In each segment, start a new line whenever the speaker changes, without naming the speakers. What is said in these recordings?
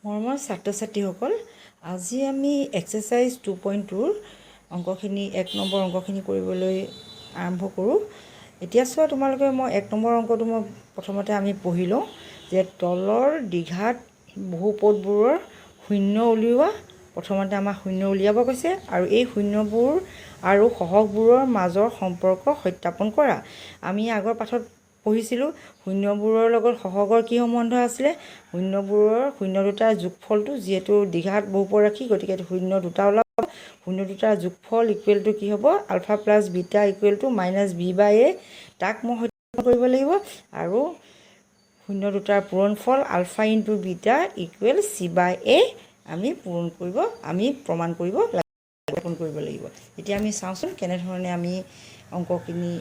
মৰমৰ ছাত্ৰ ছাত্ৰীসকল, আজি আমি এক্সাৰচাইজ 2.2ৰ অংকখিনি, 1 নম্বৰ অংকখিনি কৰিবলৈ আৰম্ভ কৰোঁ। এতিয়া চোৱা তোমালোকে, মই 1 নম্বৰ অংকটো মই প্ৰথমতে আমি পঢ়ি লওঁ যে তলৰ দ্বিঘাত বহুপদবোৰৰ শূন্য উলিওৱা। প্ৰথমতে আমাক শূন্য উলিয়াব কৈছে আৰু এই শূন্যবোৰ আৰু সহগবোৰৰ মাজৰ সম্পৰ্ক সত্যাপন কৰা। আমি আগৰ পাঠত পঢ়িছিলোঁ, শূন্যবোৰৰ লগত সহগৰ কি সম্বন্ধ আছিলে। শূন্যবোৰৰ, শূন্য দুটাৰ যোগফলটো, যিহেতু দ্বিঘাত বহুপদ ৰাশি, গতিকে শূন্য দুটা ওলাব। শূন্য দুটাৰ যোগফল ইকুৱেল টু কি হ'ব? Alpha plus beta equal to minus b by a। তাক মই সত্যাপন কৰিব লাগিব আৰু শূন্য দুটাৰ পূৰণফল alpha into beta equal c by a আমি পূৰণ কৰিব, আমি প্ৰমাণ কৰিব লাগিব, কৰিব লাগিব। এতিয়া আমি চাওঁচোন কেনেধৰণে আমি অংকখিনি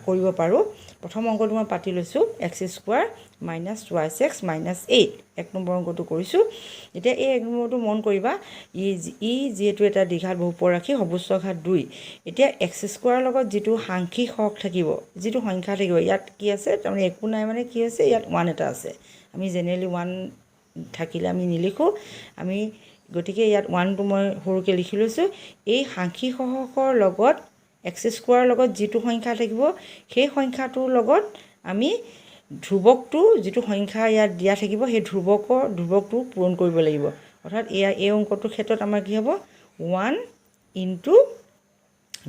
কৰিব পাৰোঁ। প্ৰথম অংকটো মই পাতি লৈছোঁ, x square minus twice x minus 8। 1 number অংকটো কৰিছোঁ। এতিয়া এই 1 নম্বৰটো মন কৰিবা, ই যিহেতু এটা দ্বিঘাত বহুপদ ৰাশি, সৰ্বোচ্চ ঘাত দুই। এতিয়া এক্স স্কোৱাৰৰ লগত যিটো সাংখ্যিক সহগ থাকিব, যিটো সংখ্যা থাকিব, ইয়াত কি আছে? তাৰমানে একো নাই, মানে কি হৈছে, ইয়াত ওৱান এটা আছে। আমি জেনেৰেলি ওৱান থাকিলে আমি নিলিখোঁ আমি, গতিকে ইয়াত ওৱানটো মই সৰুকৈ লিখি লৈছোঁ। এই সাংখ্যিক সহগৰ লগত, এক্স স্কোৱাৰৰ লগত যিটো সংখ্যা থাকিব, সেই সংখ্যাটোৰ লগত আমি ধ্ৰুৱকটো, যিটো সংখ্যা ইয়াত দিয়া থাকিব, সেই ধ্ৰুৱকটো পূৰণ কৰিব লাগিব। অৰ্থাৎ এয়া এই অংকটোৰ ক্ষেত্ৰত আমাৰ কি হ'ব? ওৱান ইনটু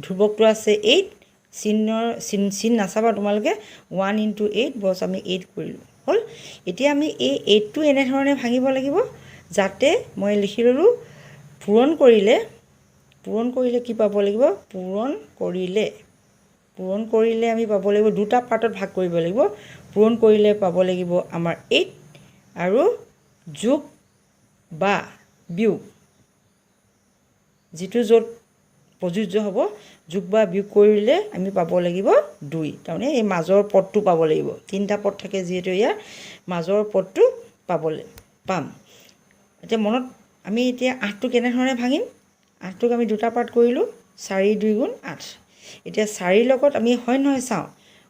ধ্ৰুৱকটো আছে এইট, চিহ্নৰ চিন চিন নাচাবা তোমালোকে, ওৱান ইনটু এইট, বছ, আমি এইট কৰিলোঁ, হ'ল। এতিয়া আমি এই এইটটো এনেধৰণে ভাঙিব লাগিব যাতে, মই লিখি ল'লোঁ, পূৰণ কৰিলে কি পাব লাগিব? পূৰণ কৰিলে আমি পাব লাগিব, দুটা পাৰ্টত ভাগ কৰিব লাগিব। পূৰণ কৰিলে পাব লাগিব আমাৰ এইট আৰু যোগ বা বিয়োগ, যিটো য'ত প্ৰযোজ্য হ'ব, যোগ বা বিয়োগ কৰিলে আমি পাব লাগিব দুই। তাৰমানে এই মাজৰ পদটো পাব লাগিব। তিনিটা পদ থাকে যিহেতু, ইয়াৰ মাজৰ পদটো পাবলৈ পাম। এতিয়া মনত আমি এতিয়া আঠটো কেনেধৰণে ভাঙিম? আঠটোক আমি দুটা পাৰ্ট কৰিলোঁ, চাৰি দুই গুণ আঠ। এতিয়া চাৰিৰ লগত আমি হয় নহয় চাওঁ,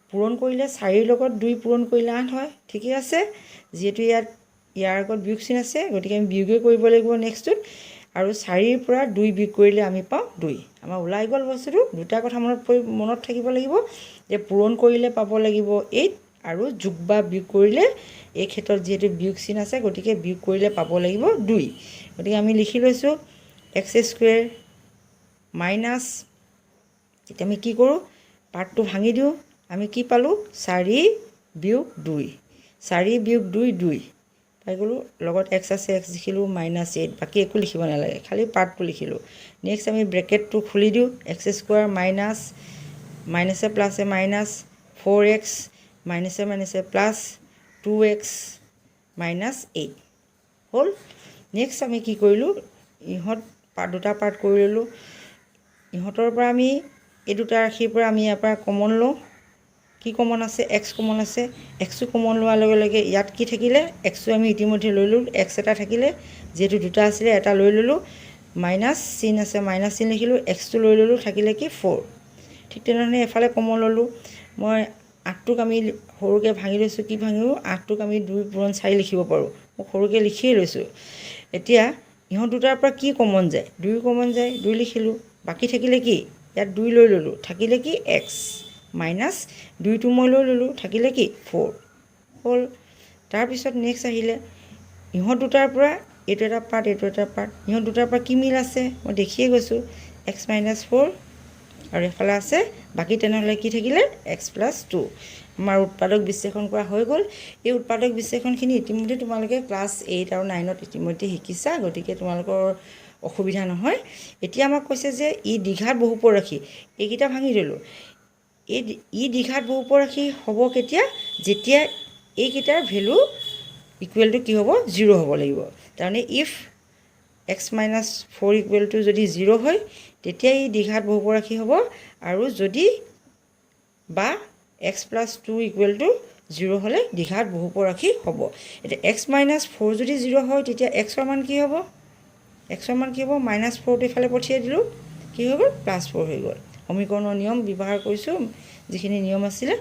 পূৰণ কৰিলে চাৰিৰ লগত দুই পূৰণ কৰিলে আঠ হয়, ঠিকে আছে। যিহেতু ইয়াত ইয়াৰ আগত বিয়োগ চিন আছে, গতিকে আমি বিয়োগেই কৰিব লাগিব নেক্সটটোত। আৰু চাৰিৰ পৰা দুই বিয়োগ কৰিলে আমি পাওঁ দুই। আমাৰ ওলাই গ'ল বস্তুটো। দুটা কথা মনত থাকিব লাগিব যে পূৰণ কৰিলে পাব লাগিব এইট আৰু যোগ বা বিয়োগ কৰিলে, এই ক্ষেত্ৰত যিহেতু বিয়োগ চিন আছে, গতিকে বিয়োগ কৰিলে পাব লাগিব দুই। গতিকে আমি লিখি লৈছোঁ এক্স স্কুৱেৰ মাইনাছ, এতিয়া আমি কি কৰোঁ? পাৰ্টটো ভাঙি দিওঁ। আমি কি পালোঁ? চাৰি বিয়োগ দুই, চাৰি বিয়োগ দুই, দুই পাই গ'লোঁ। লগত এক্স আছে, এক্স লিখিলোঁ, মাইনাছ এইট, বাকী একো লিখিব নালাগে, খালী পাৰ্টটো লিখিলোঁ। নেক্সট আমি ব্ৰেকেটটো খুলি দিওঁ। এক্স স্কুৱাৰ মাইনাছ, মাইনাছে প্লাছে মাইনাছ ফ'ৰ এক্স, মাইনাছে মাইনাছে plus two x minus 8 হ'ল। নেক্সট আমি কি কৰিলোঁ? ইহঁত দুটা পাৰ্ট কৰি ল'লোঁ। ইহঁতৰ পৰা আমি, এই দুটা ৰাশিৰ পৰা আমি ইয়াৰ পৰা কমন লওঁ। কি কমন আছে? এক্স কমন আছে। এক্সটো কমন লোৱাৰ লগে লগে ইয়াত কি থাকিলে? এক্সটো আমি ইতিমধ্যে লৈ ল'লোঁ, এক্স এটা থাকিলে। যিহেতু দুটা আছিলে, এটা লৈ ল'লোঁ। মাইনাছ চিন আছে, মাইনাছ চিন লিখিলোঁ, এক্সটো লৈ ল'লোঁ, থাকিলে কি? ফ'ৰ। ঠিক তেনেধৰণে এফালে কমন ল'লোঁ মই। আঠটোক আমি সৰুকৈ ভাঙি লৈছোঁ। কি ভাঙিলোঁ? আঠটোক আমি দুই পূৰণ চাৰি লিখিব পাৰোঁ। মই সৰুকৈ লিখিয়ে লৈছোঁ। এতিয়া ইহঁত দুটাৰ পৰা কি কমন যায়? দুই কমন যায়, দুই লিখিলোঁ। বাকী থাকিলে কি? ইয়াত দুই লৈ ল'লোঁ, থাকিলে কি? এক্স মাইনাছ দুইটো মই লৈ ল'লোঁ, থাকিলে কি? ফ'ৰ হ'ল। তাৰপিছত নেক্সট আহিলে ইহঁত দুটাৰ পৰা এইটো এটা পাৰ্ট, এইটো এটা পাৰ্ট। ইহঁত দুটাৰ পৰা কি মিল আছে? মই দেখিয়ে গৈছোঁ, এক্স মাইনাছ ফ'ৰ আৰু এফালে আছে। বাকী তেনেহ'লে কি থাকিলে? X plus two. আমাৰ উৎপাদক বিশ্লেষণ কৰা হৈ গ'ল। এই উৎপাদক বিশ্লেষণখিনি ইতিমধ্যে তোমালোকে ক্লাছ 8 আৰু 9ত ইতিমধ্যে শিকিছা, গতিকে তোমালোকৰ অসুবিধা নহয়। এতিয়া আমাক কৈছে যে ই দ্বিঘাত বহুপদ ৰাশি। এইকেইটা ভাঙি দিলোঁ। এই ই দ্বিঘাত বহুপদ ৰাশি হ'ব কেতিয়া? যেতিয়া এইকেইটাৰ ভেলু ইকুৱেল টু কি হ'ব? জিৰ' হ'ব লাগিব। তাৰমানে if x minus 4 equal to যদি জিৰ' হয়, তেতিয়া ই দ্বিঘাত বহুপদ ৰাশি হ'ব আৰু যদি বা x plus 2 equal to 0 হ'লে দ্বিঘাত বহুপদ ৰাশি হ'ব। এতিয়া এক্স মাইনাছ ফ'ৰ যদি জিৰ' হয়, তেতিয়া এক্সৰ মান কি হ'ব? এক্সৰ মান কি হ'ব? মাইনাছ ফ'ৰটো ইফালে পঠিয়াই দিলোঁ, কি হৈ গ'ল? প্লাছ ফ'ৰ হৈ গ'ল। সমীকৰণৰ নিয়ম ব্যৱহাৰ কৰিছোঁ, যিখিনি নিয়ম আছিলে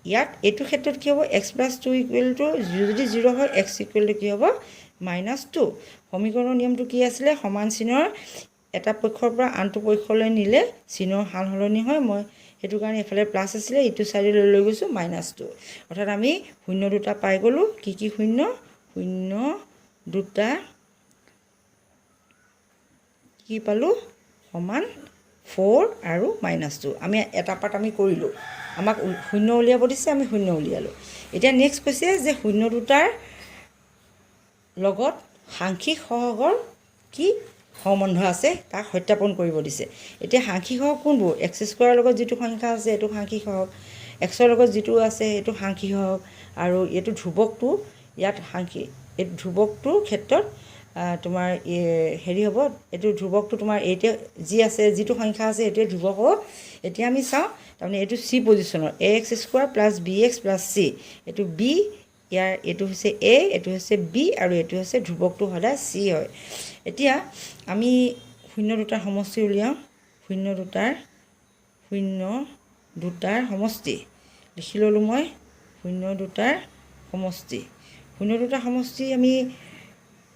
ইয়াত। এইটো ক্ষেত্ৰত কি হ'ব? X plus 2 equal to যদি জিৰ' হয়, এক্স ইকুৱেল টু কি হ'ব? Minus two. সমীকৰণৰ নিয়মটো কি আছিলে? সমান চিনৰ এটা পক্ষৰ পৰা আনটো পক্ষলৈ নিলে চিনৰ সাল সলনি হয়। মই সেইটো কাৰণে এইফালে প্লাছ আছিলে, ইটো চাইডলৈ লৈ গৈছোঁ, মাইনাছ টু। অৰ্থাৎ আমি শূন্য দুটা পাই গ'লোঁ। কি কি শূন্য? শূন্য দুটা কি পালোঁ? সমান ফ'ৰ আৰু মাইনাছ টু। আমি এটা পাৰ্ট আমি কৰিলোঁ। আমাক শূন্য উলিয়াব দিছে, আমি শূন্য উলিয়ালোঁ। এতিয়া নেক্সট কৈছে যে শূন্য দুটাৰ লগত সাংখ্যিক সহগৰ কি সম্বন্ধ আছে, তাক সত্যাপন কৰিব দিছে। এতিয়া সাংখ্যিক সহগ কোনবোৰ? এক্স স্কুৱাৰৰ লগত যিটো সংখ্যা আছে, এইটো সাংখ্যিক সহগ। এক্সৰ লগত যিটো আছে, সেইটো সাংখ্যিক সহগ। আৰু এইটো ধ্ৰুৱকটো ইয়াত সাংখ্যিক, এই ধ্ৰুৱকটোৰ ক্ষেত্ৰত তোমাৰ হেৰি হ'ব, এইটো ধ্ৰুৱকটো তোমাৰ এইটোৱে যি আছে, যিটো সংখ্যা আছে, সেইটোৱে ধ্ৰুৱক হ'ব। এতিয়া আমি চাওঁ, তাৰমানে এইটো চি পজিশ্যনৰ a x square plus b x plus c। এইটো বি, ইয়াৰ এইটো হৈছে এ, এইটো হৈছে বি আৰু এইটো হৈছে ধ্ৰুৱকটো সদায় চি হয়। এতিয়া আমি শূন্য দুটাৰ সমষ্টি উলিয়াওঁ। শূন্য দুটাৰ সমষ্টি লিখি ল'লোঁ মই। শূন্য দুটাৰ সমষ্টি, শূন্য দুটাৰ সমষ্টি আমি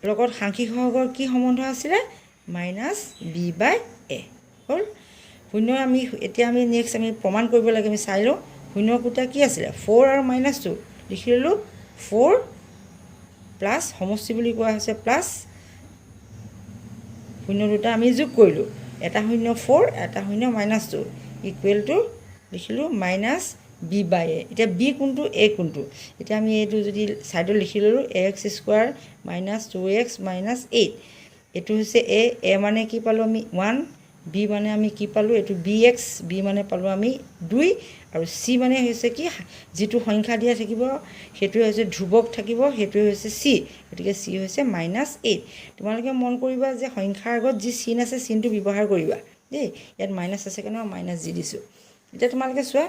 লগত সাংখ্যিক সহগৰ কি সম্বন্ধ আছিলে? মাইনাছ বি বাই এ হ'ল। শূন্য আমি এতিয়া আমি নেক্সট আমি প্ৰমাণ কৰিব লাগে, আমি চাই লওঁ। শূন্য দুটা কি আছিলে? ফ'ৰ আৰু মাইনাছ টু। লিখি ল'লোঁ ফ'ৰ প্লাছ, সমষ্টি বুলি কোৱা হৈছে, প্লাছ শূন্য দুটা আমি যোগ কৰিলোঁ, এটা শূন্য ফ'ৰ, এটা শূন্য মাইনাছ টু, ইকুৱেল টু লিখিলোঁ মাইনাছ বি বাই এ। এতিয়া বি কোনটো, এ কোনটো? এতিয়া আমি এইটো যদি ছাইডত লিখি ল'লোঁ, a x square minus two x minus eight, এইটো হৈছে এ। এ মানে কি পালোঁ আমি? ওৱান। বি মানে আমি কি পালোঁ? এইটো বি এক্স, বি মানে পালোঁ আমি দুই। আৰু চি মানে হৈছে কি? যিটো সংখ্যা দিয়া থাকিব, সেইটোৱে হৈছে ধ্ৰুৱক থাকিব, সেইটোৱে হৈছে চি। গতিকে চি হৈছে মাইনাছ এইট। তোমালোকে মন কৰিবা যে সংখ্যাৰ আগত যি চিন আছে, চিনটো ব্যৱহাৰ কৰিবা দেই। ইয়াত মাইনাছ আছে কাৰণে মই মাইনাছ দি দিছোঁ। এতিয়া তোমালোকে চোৱা।